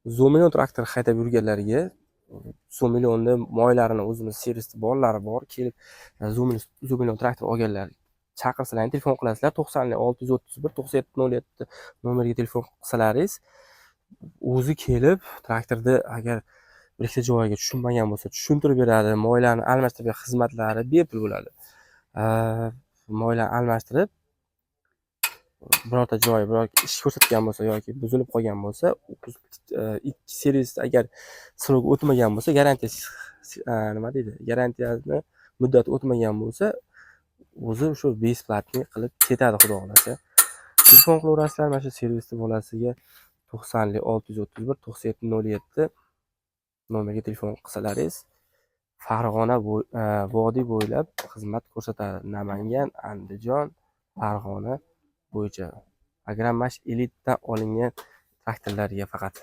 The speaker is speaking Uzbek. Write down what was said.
Zo'milyon traktor haydab yurganlarga Zo'milionni moylarini o'zimiz servisda bolalari bor, kelib Zo'milyon traktor olganlar chaqirsalar, telefon qilasizlar, 90 631 97 07 nomeriga telefon qilsalaringiz, o'zi kelib traktorda agar bir ikkita joyiga tushunmagan bo'lsa, tushuntirib beradi, moylarni almashtirib beradi, xizmatlari bepul bo'ladi. Moylarni almashtirib, birorta joyi biror ish ko'rsatgan bo'lsa yoki buzilib qolgan bo'lsa, ikki servis agar срок o'tmagan bo'lsa, garantiya, nima deydi, garantiyani muddati o'tmagan bo'lsa, o'zi shu бесплатный qilib ketadi, xudo xohlasa. Telefon qilaverasizlar mana shu servisni bolasiga, 90 631 97 07 nomerga telefon qilsalaringiz, Farg'ona vodiy bo'ylab xizmat ko'rsatadi. Namangan, Andijon, Farg'ona bo'yicha. Agromash Elitdan olingan traktorlarga faqat.